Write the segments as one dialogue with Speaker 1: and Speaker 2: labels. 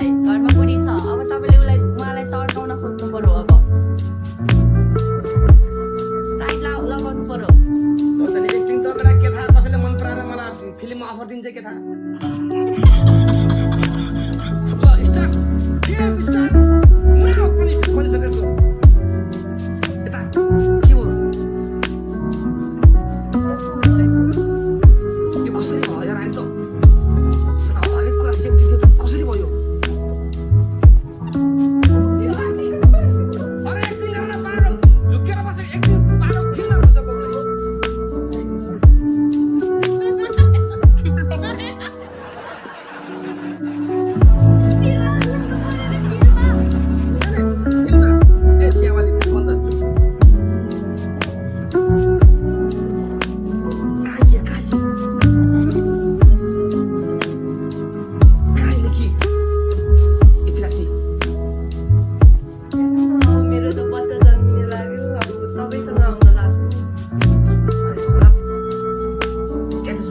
Speaker 1: उसलाई घरमा बुढी छ अब तपाईले उहाँलाई तर्काउन खोज्नु पर्यो अब साइड लगाउनु पर्यो
Speaker 2: तैँले एक्टिङ त गरेर के थाहा कसैले मन पराएर मलाई फिल्ममा अफर दिन्छ के थाहा ल स्टार्ट गेम स्टार्ट मुना पनि सकेछ यता के हो यो कसरी भयो यार हामी त हरेक कुरा सेफ्टी थियो त कसरी भयो अरे एक्टिङ गर्न पारो झुकेर बसेर एक्टिङ पारो फिल्म हुन्छ बब्लै ए चियावाली बन्द
Speaker 1: मेरो त बच्चा जन्मिने लाग्यो अब तपाईसँग आउन लाग्यो किन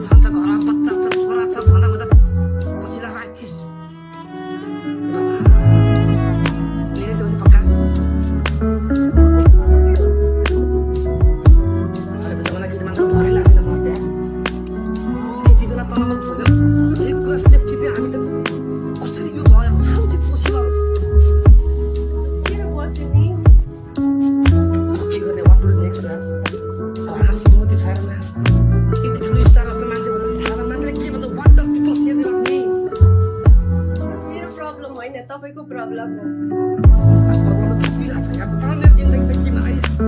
Speaker 1: बस्यो नि मेरो प्रब्लम होइन तपाईको प्रब्लम हो
Speaker 2: जिन्दगी